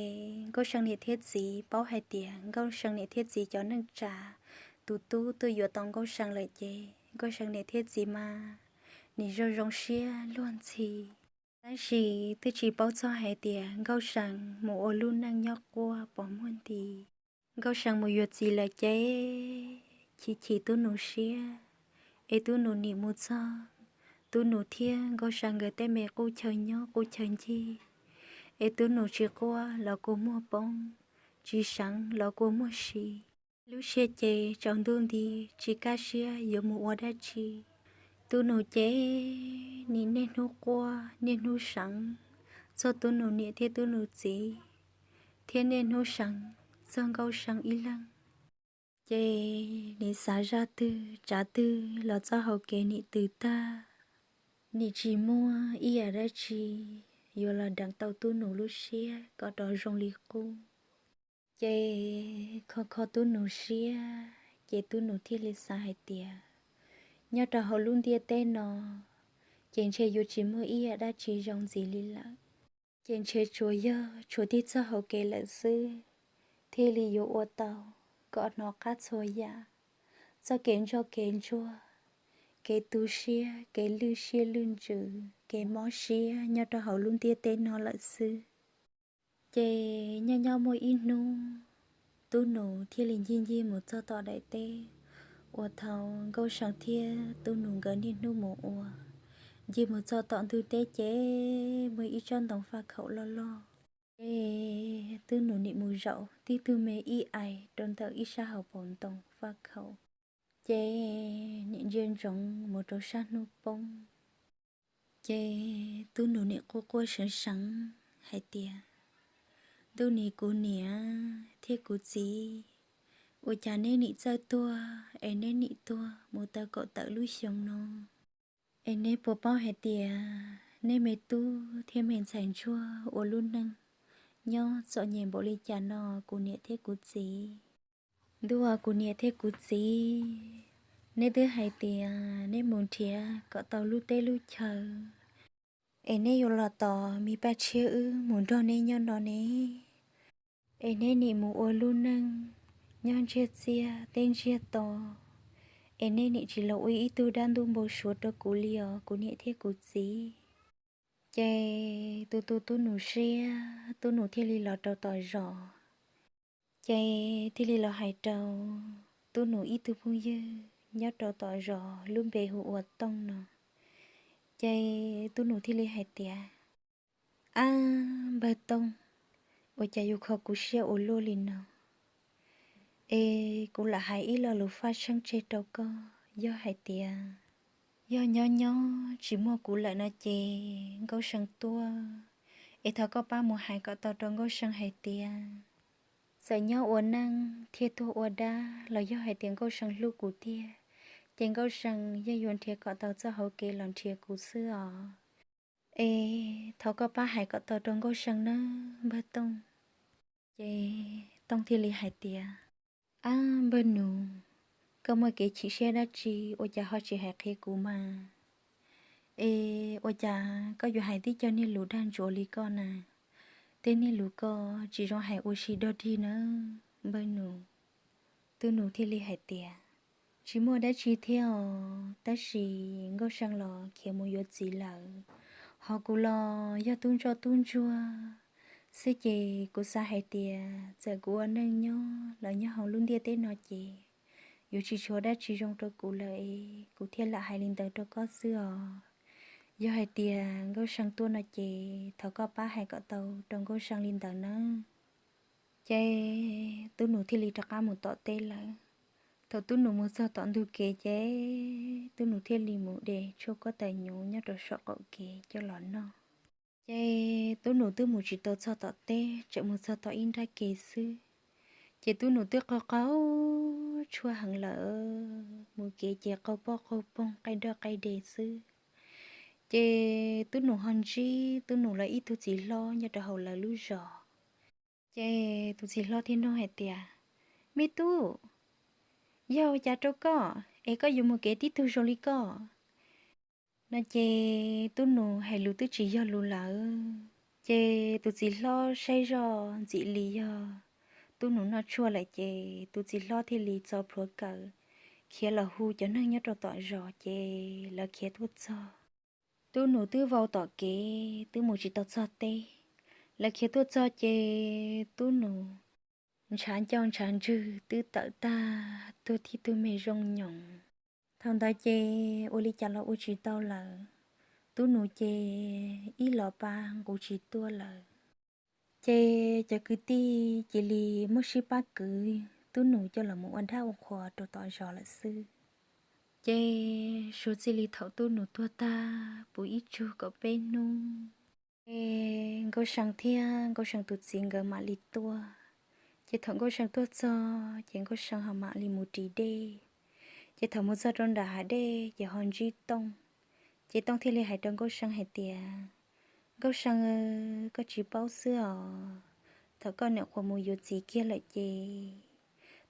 Nkauj See niam thiab txiv paub hais tias Nkauj See niam thiab txiv cov neej tsa tus tub tuaj yuav tau Nkauj See lawm ces Nkauj See niam thiab txiv mas nim zoo zoo siab luag ntxhi. Tab sis twb tsis paub txog hais tias Nkauj See mus ua lub neej nyob quaj pos muag nti. Nkauj See mus yuav txiv lawm ces chim chim tub nus siab, es tub nus nim mus txog, tub nus thiab Nkauj See nkawd tej me qub chaw nyob qub chaw ncig, es tub nus tsis quaj los kua muag poob, tsis seev los kua muag si. Lub siab ces tsaus ntuj nti, tsis kaj siab yuav mus ua dab tsi. Tub nus ces nim niaj hnub quaj niaj hnub seev txog tub nus niam thiab tub nus txiv, thiab niaj hnub seev txog Nkauj See ib leeg. Ces nim xav zaj twg tsav twg los txoj hau kev nim tws tag, nim tsis muaj ib yam dab tsi yuav los deev tau tub nus lub siab kom rov zoo li qub. Ces kho kho tub nus siab, ces tub nus thiaj li xav hais tias, nyob rau hauv lub ntiaj teb no, ces ntshe yuav tsis muaj ib yam dab tsi zoo ntxiv li lawm. Ces ntshe tsuas yog tshuav tib txoj hau kev lawm xwb, thiaj li yuav ua tau kom hnov qab txhua yam, txoj kev ntsoj kev ntsuag, kev tu siab, kev lwj siab lwj ntsws, kev mob siab nyob rau hauv lub ntiaj teb no lawm xwb. Ces nyob nyob muaj ib hnub, Tub Nus thiaj li ncig ncig mus txog tom daim teb uas thaum Nkauj See thiab Tub Nus nkawd niaj hnub mus ua. Ncig mus txog tom ntug teb ces muaj ib tsob ntoo faj khaum loj loj. Ces Tub Nus nim mus zaum tib tug me ib ais rau ntawm ib sab hauv paus ntoo faj khaum, ces nim ntsia ntsoov mus rau sab hnub poob. Ces Tub Nus nim quaj quaj seev seev hais tias, Ntuj ni, kuv niam thiab kuv txiv, ua cas neb nim txawj tuag es neb nim tuag mus tau kaum tawm lub xyoo no? Es neb puas paub hais tias neb me tub thiab me ntxhais ntsuag ua lub neej nyob txom nyem npaum li cas no kuv niam thiab kuv txiv? Ntuj, kuv niam thiab kuv txiv, neb twb hais tias neb mus nrhiav kom tau lub teb lub chaw, es neb yuav los tos me Paj Tshiab wb mus nrog neb nyob no ne. Es neb nim mus ua lub neej nyob ntsiag txiag teb ntsiag to, es neb nim tsis los ua ib tug dab ntub npau suav rau kuv li os kuv niam thiab kuv txiv. Ces tus tus Tub Nus siab, Tub Nus thiaj li los rau tom zos. Ces thiaj li los hais rau Tub Nus ib tug phooj ywg nyob rau tom zos lub npe hu ua Tooj no. Ces Tub Nus thiaj li hais tias, Ab npawg Tooj, ua cas yus kho kuv siab ua luaj li no? Es kuv lam hais ib lo lus faj seeb tseg rau koj, yog hais tias yog nyob nyob tsis muaj kuv lawm no ces Nkauj See tuaj, es thov koj pab mus hais kom tau rau Nkauj See hais tias txawm nyob ua neej thiab tuag ua dab los yog hais tias Nkauj See hlub kuv tiag, ces Nkauj See yeej yuav nrhiav kom tau txoj hauv kev los nrhiav kuv xwb os. Es thov koj pab hais kom tau rau Nkauj See nawb npawg Tooj. Ces Tooj thiaj li hais tias, Ab npawg Nus, koj muaj kev chim siab dab tsi ua cas ho tsis hais qhia kuv mas? Es ua cas koj yuav hais tib co niag lus dag ntsuav li koj na? Tej niag lus koj tsis zoo hais ua si dog dig nawb npawg Nus. Tub Nus thiaj li hais tias, Tsis muaj dab tsi thiab os, tab sis Nkauj See los khiav mus yuav txiv lawm, ho kuv los yog tub ntsoj tub ntsuag xwb ces kuv xav hais tias txawm kuv ua neej nyob los nyob hauv lub ntiaj teb no ces yuav tsis tshuav dab tsi zoo rau kuv lawm es kuv thiaj lam hais li ntawd rau koj xwb os. Yog hais tias Nkauj See tuaj no ces thov koj pab hais kom tau rau Nkauj See li ntawd nawb. Ces Tub Nus thiaj li rov qab mus tom teb lawm. Thaum Tub Nus mus txog tom ntug kev ces Tub Nus thiaj li mus de tshuaj kuab tais nyuv nyob rau saum qaum kev coj los noj. Ces Tub Nus twb mus tsis tau txog tom teb, tseem mus txog tom ib nrab kev xwb. Ces Tub Nus twb qaug qaug tshuaj heev lawm, mus kev ces qaug poj qaug poog qaij doj qaij de xwb. Ces Tub Nus ho ntsib Tub Nus lawv ib tug txiv hlob nyob rau hauv lawv lub zos. Ces tus txiv hlob thiaj nug hais tias, Me tub, yog ua cas rau koj es koj yuav mus kev tib tug zoo li koj? No ces Tub Nus hais lus twb tsis yog lus lawm. Ces tus txiv hlob saib zoj ntxim li yog Tub Nus noj tshuaj lawm ces tus txiv hlob thiaj li txo plhuav kawm khiav los hu cov neeg nyob rau tom zos ces lawv khiav tuaj txog. Tub Nus twb vau tom kev twb mus tsis tau txog teb. Lawv khiav tuaj txog ces Tub Nus ntshav ncauj ntshav ntswg twb tawm tag tuag tib tug me zoo nyoos. Thaum ntawd ces ua li cas los ua tsis tau lawm. Tub Nus ces ib los pa nqus tsis tuaj lawm. Ces cov kwv tij cia li muab sib pab kwv Tub Nus coj los mus ua dab ua qhuas rau tom zos lawm xwb. Ces suav txij li thaum Tub Nus tuag tag puv ib tsug kaum peb hnub, ces Nkauj See thiab Nkauj See tus txiv nkawd mam li tuaj. Ces thaum Nkauj See tuaj txog ces Nkauj See ho mam li mus ris dej. Ces thaum mus txog rau nram hav dej ces ho ntsib Tooj. Ces Tooj thiaj li hais rau Nkauj See hais tias, Nkauj See, koj tsis paub xwb os, thaum koj niam qhuav mus yuav txiv kiag lawm ces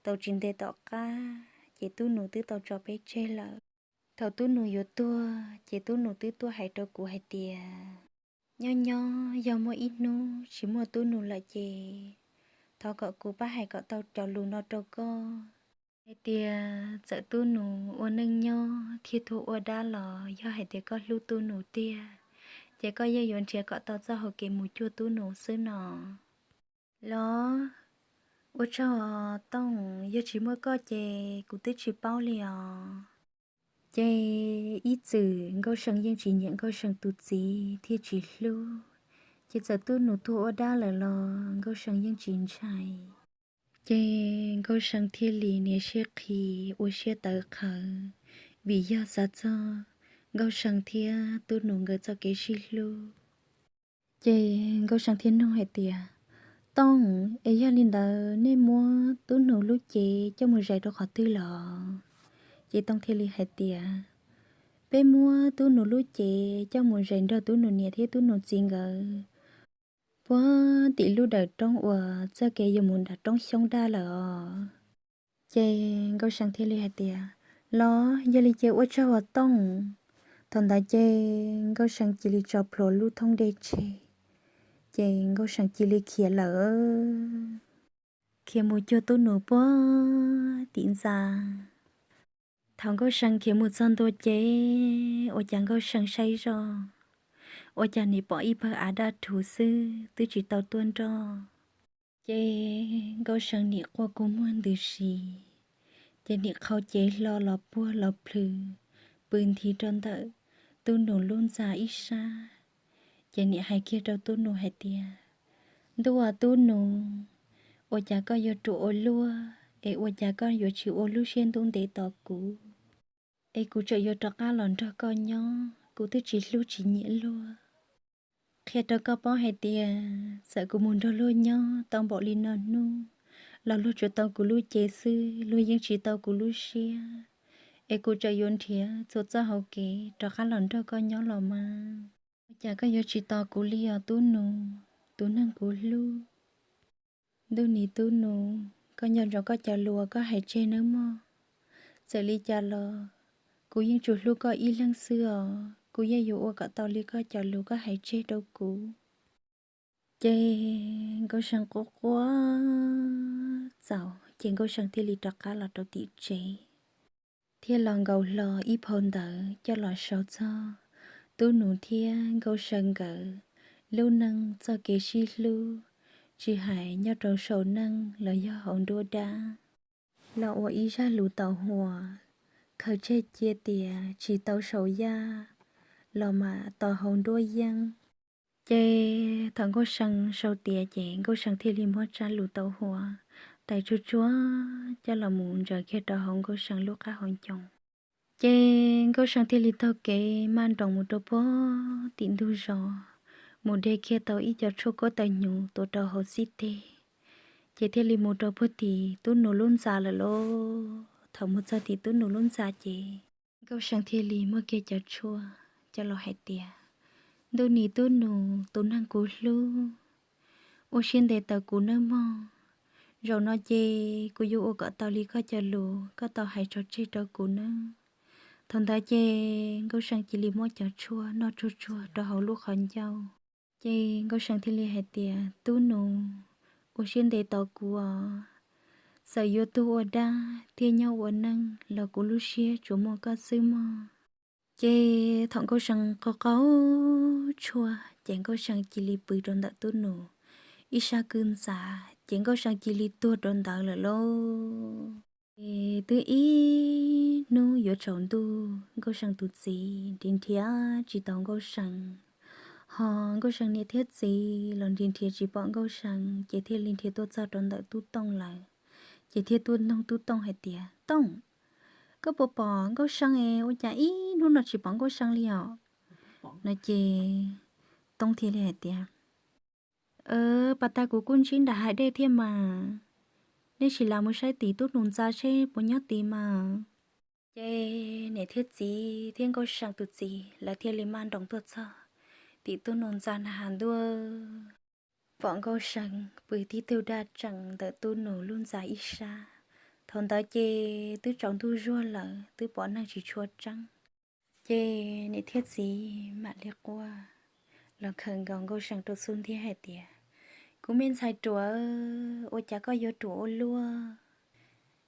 tau tsis ntev tom qab ces Tub Nus twb tau tso peb tseg lawm. Thaum Tub Nus yuav tuag ces Tub Nus twb tuaj hais rau kuv hais tias, nyob nyob yog muaj ib hnub tsis muaj Tub Nus lawm ces thov kom kuv pab hais kom tau cov lus no rau koj. Hais tias txawm tub nus ua neej nyob thiab tuag ua dab los yog hais tias koj hlub tub nus tiag, ces koj yeej yuav nrhiav kom tau txoj hau kev mus cuag tub nus xwb no. Los, ua tsaug Tooj, yog tsis muaj koj ces kuv twb tsis paub li os. Ces ib txwm Nkauj See yeej tsis nyiam Nkauj See tus txiv thiaj tsis hlub, ces txawm tub nus tuag ua dab lawm los Nkauj See yeej tsis ntshai. Ces Nkauj See thiaj li niam siab qhi ua siab tawv qhawv, vim yog xav txog Nkauj See thiab tub nus nkawd txoj kev sib hlub. Ces Nkauj See thiaj nug hais tias, Tooj, es yog li ntawd nej muab tub nus lub cev coj mus zais rau qhov twg los? Ces Tooj thiaj li hais tias, Peb muab tub nus lub cev coj mus zais nrog tub nus niam thiab tub nus txiv nkawd puag tim lub dawm roob uas txoj kev yuav mus nram roob xyoob daj lawm os. Ces Nkauj See thiaj li hais tias, Los, yog li ces ua tsaug Tooj. Thaum ntawd ces Nkauj See cia li tso plhuav lub thoob dej tseg, ces Nkauj See cia li khiav lawm, khiav mus cuag tub nus puag tim ntxa. Thaum Nkauj See khiav mus txog ntua ces ua cas Nkauj See saib zoj, ua cas nim pom ib pawg av daj rhuv xwb twb tsis tau tuaj nroj. Ces Nkauj See nim quaj kua muag ntws si, ces nim qhau cev hlo los puag los plhws, pw nthi rau ntawm tub nus lub ntxa ib sab. Ces nim hais kiag rau tub nus hais tias, Ntuj aw tub nus, ua cas koj yuav ruam ua luaj es ua cas koj yuav tsis ua lub siab ntuj ntev tos kuv, es kuv tseem yuav rov qab los nrog koj nyob, kuv twb tsis hlub tsis nyiam luag. Qhia rau koj paub hais tias txawm kuv mus nrog luag nyob tau npaum li no hnub los luag tsuas tau kuv lub cev xwb, luag yeej tsis tau kuv lub siab, es kuv tseem yuav nrhiav txhua txoj hau kev rov qab los nrog koj nyob los mas. Ua cas koj yuav tsis tos kuv li os tub nus, tus neeg kuv hlub? Ntuj nis tub nus, koj nco ntsoov koj cov lus uas koj hais tseg nawb mog. Txawm li cas los kuv yeej tsuas hlub koj ib leeg xwb os, kuv yeej yuav ua kom tau li koj cov lus koj hais tseg rau kuv. Ces Nkauj See quaj quaj txaus ces Nkauj See thiaj li rov qab los rau tim tsev, thiaj los nkaus hlo ib phau ntawv coj los sau txog tub nus thiab Nkauj See nkawd lub neej txoj kev sib hlub, tsis hais nyob rau saum neej los yog hauv nruab dab, los ua ib zaj lus tau huam, khaws tseg cia tias tsis tau saum yaj los mam tos hauv nruab yeeb. Ces thaum Nkauj See sau tiav ces Nkauj See thiaj li muab tsab lus tau huam tais tsuag tsuag coj los mus ntsaws kiag rau hauv Nkauj See lub qab hau ncoo. Ces Nkauj See thiaj li taug kev maj nroos mus rau puag tim ntug zos, mus de kiag tau ib co tshuaj kuab taw hnyuv tuav rau hauv xib teg, ces thiaj li mus rau puag tim tub nus lub ntxa lawm lauj. Thaum mus txog tim tub nus lub ntxa ces Nkauj See thiaj li muab kiag cov tshuaj coj los hais tias, Ntuj nis tub nus, tus neeg kuv hlub, ua siab ntev tos kuv nawb mog. Zaum no ces kuv yuav ua kom tau li koj cov lus koj tau hais tso tseg rau kuv nawb. Thaum ntawd ces Nkauj See cia li muab cov tshuaj noj tsuag tsuag rau hauv lub qhov ncauj. Ces Nkauj See thiaj li hais tias, Tub nus, ua siab ntev tos kuv os. Txawm yuav tuag ua dab thiab nyob ua neej los kuv lub siab tsuas muaj koj xwb mog. Ces thaum Nkauj See qaug qaug tshuaj ces Nkauj See cia li pw rau ntawm tub nus ib sab kwj ntxa, ces Nkauj See cia li tuag rau ntawd lawm lauj. Ces twb ib hnub yuav tsaus ntuj, Nkauj See tus txiv nrhiav nrhiav tsis tau Nkauj See, ho Nkauj See niam thiab txiv los nrhiav nrhiav tsis pom Nkauj See, ces thiaj li nrhiav tuaj txog rau ntawm Tub Tooj lawm. Ces thiaj tuaj noog Tub Tooj hais tias, Tooj, koj puas pom Nkauj See es ua cas ib hnub no tsis pom Nkauj See li os? No ces Tooj thiaj li hais tias, Pas tas kuv kuj ntsib nram hav dej thiab mas, nej sim lam mus saib tim tub nus ntxa seb puas nyob tid mas. Ces niam thiab txiv thiab Nkauj See tus txiv lawv thiaj li maj nroos tuaj txog tim tub nus ntxa nram hav ntuj, pom Nkauj See pw tib tug daj tseem ntawm tub nus lub ntxa ib sab. Thaum ntawd ces twb tsaus ntuj zuag lawm, twb pom neeg tsis tshua tseeb. Ces niam thiab txiv mam li quaj los khawm nkaus Nkauj See rau xub ntiag hais tias, Kuv me ntxhais ruam, ua cas koj yuav ruam ua luaj?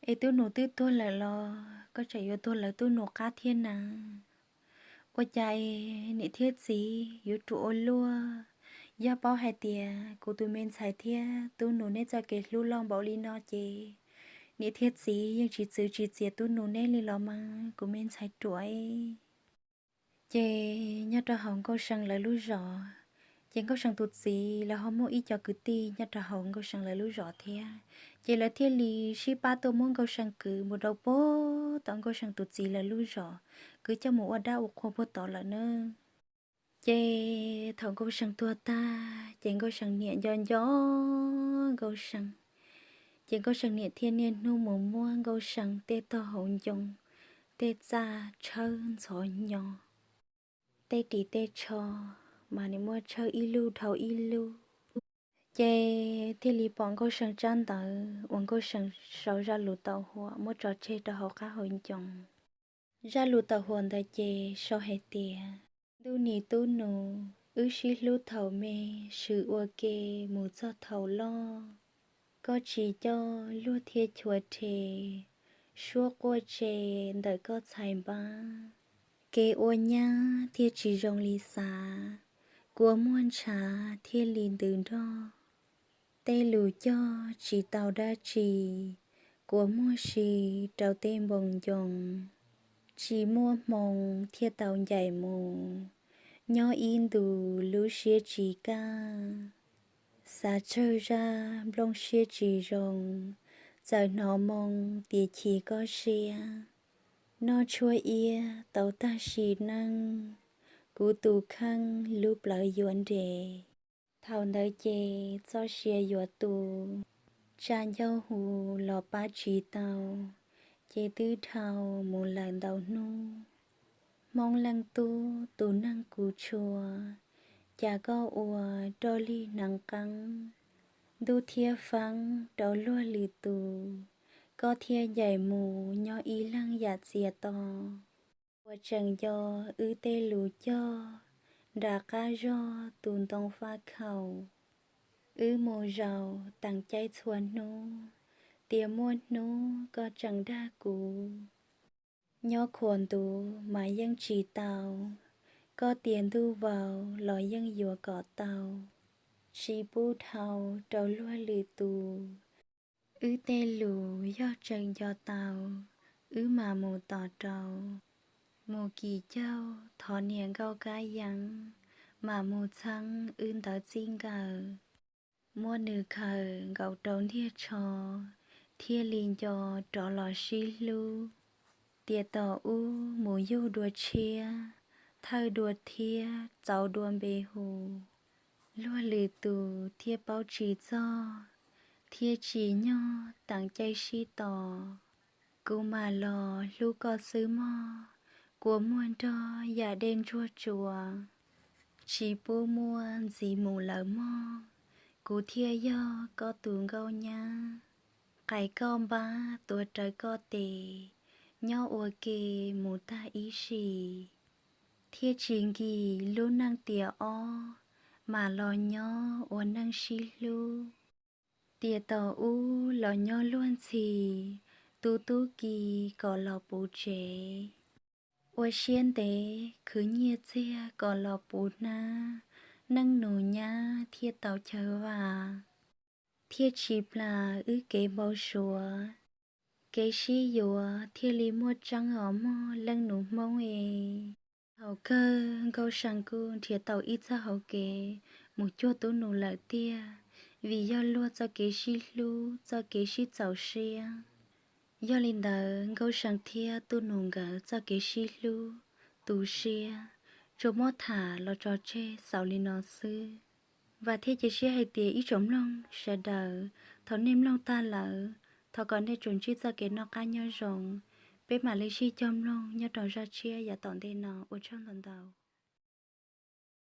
Es tub nus twb tuag lawm los koj tseem yuav tuag lawv tub nus qab thiab na? Ua cas es niam thiab txiv yuav ruam ua luaj? Yog paub hais tias kuv tus me ntxhais thiab tub nus neb txoj kev hlub loj npaum li no ces niam thiab txiv yeej tsis txwv tsis txiav tub nus neb li los mas kuv me ntxhais ruam. Ces nyob rau hauv Nkauj See lawv lub zos, ces Nkauj See tus txiv lawv ho muaj ib co kwv tij nyob rau hauv Nkauj See lawv lub zos thiab, ces lawv thiaj li sib pab tuaj muab Nkauj See kwv mus rau puag tom Nkauj See tus txiv lawv lub zos, kwv coj mus ua dab ua qhua puag tod lawm na. Ces thaum Nkauj See tuag tag ces Nkauj See niam nco nco Nkauj See, ces Nkauj See niam thiaj niaj hnub mus muab Nkauj See tej tog hauv ncoo, tej txaj tshawb ntxhov nyo, tej ris tej tsho mas nws muab tshawb ib lub dhau ib lub. Ces thiaj li pom Nkauj See tsab ntawv uas Nkauj See sau zaj lus tau huam muab tso tseg rau hauv qab hauv ncoo. Zaj lus tau huam ntawd ces sau hais tias, ntuj nim tub nus, wb sib hlub thaum me, swm ua ke mus txog thaum loj. Koj tsis coj luag thiaj chua rhe, suab quaj tse ntawm koj txhais npab. Kev ua nyab thiaj tsis zoo li xav, kua muag ntshav thiaj li ntws nroj. Tej lus cog tsis tau dab tsi, kua muag si rau tej npoo ncoo. Tsis muaj hmoo thiaj tau ncaim mus, nyob ib ntus lub siab tsis kaj. Xav tsawg zaj nplooj siab tsis zoo, txawm hnov moo tias chim koj siab. Noj tshuaj iab tau tag sim neej, kuv tus kheej lub plawv yuav nres. Thaum ntawd ces txoj sia yuav tu, tsa ncauj hu los pab tsis tau, ces twb dhau mus lawm ntau hnub. Hmoob leej tub tus neeg kuv tshua, cas koj ua roj lig hneev qeeb, ntuj thiab feeb rau luag lwm tus, koj thiaj ncaim mus nyob ib leeg yam txias to. Uas tseem nco wb tej lus cog, nram qab zog tus ntoo faj khaum. Wb mus zaum teem caij txhua hnub, tias muaj hnub koj tseem dag kuv. Nyob khuam ntuv mas yeej tsis tau, koj tias ntuj vau los yeej yuav kom tau. Tsis pub dhau rau luag lwm tus, wb tej lus yog tseem nco tau, wb mam mus tos rau. Mus kim caug thov niam nkauj kab yeeb, mam mus txheeb wb ntawv txij nkawm. Muab nws khaws nkaus rau ntiag tsho, thiaj li nco rov los sib hlub. Tias tom ub mus yug dua tshiab, thawj dua thiab txaus dua npe hu. Luag lwm tus thiaj paub tsis txog, thiaj tsim nyog teem caij sib tos. Kuv mam los hlub koj xwb mog, kua muag nrog yam dej ntsuag tsuas. Tsis pub muaj ntxiv mus lawm mog, kuv thiaj yog koj tus nkauj nyab. Qais koj npab tuav rawv koj tes, nyob ua ke mus tag ib sim. Thiaj tsis nkim lub neej tiam ob, mam los nyob ua neej sib hlub. Tias tom ub los nyob luag ntxhi, tu tub ki kom los puv tsev. Ua siab ntev khwv nyiaj txiag kom los puv hnab, neej nus nyab thiaj tau chaw vam. Thiaj tsis plam wb kev npau suav, kev sib yuav thiaj li muaj tseeb os mog leej nus Hmoob es. Thaum kawg Nkauj See kuj nrhiav tau ib txoj hauv kev mus cuag tub nus lawm tiag, vim yog luag txoj kev sib hlub txoj kev sib txaus siab. Yog li ntawd Nkauj See thiab tub nus nkawd txoj kev sib hlub tu siab tsuas muab tham los tso tseg xaus li no xwb. Vam thiab cia siab hais tias ib tsoom mloog sawv daws, thaum nej mloog tag lawm, thov kom nej tsuas ntsib txoj kev noj qab nyob zoo. Peb mam li sib cog mloog nyob rau zaj tshiab yav tom ntej no, ua tsaug ntau ntau.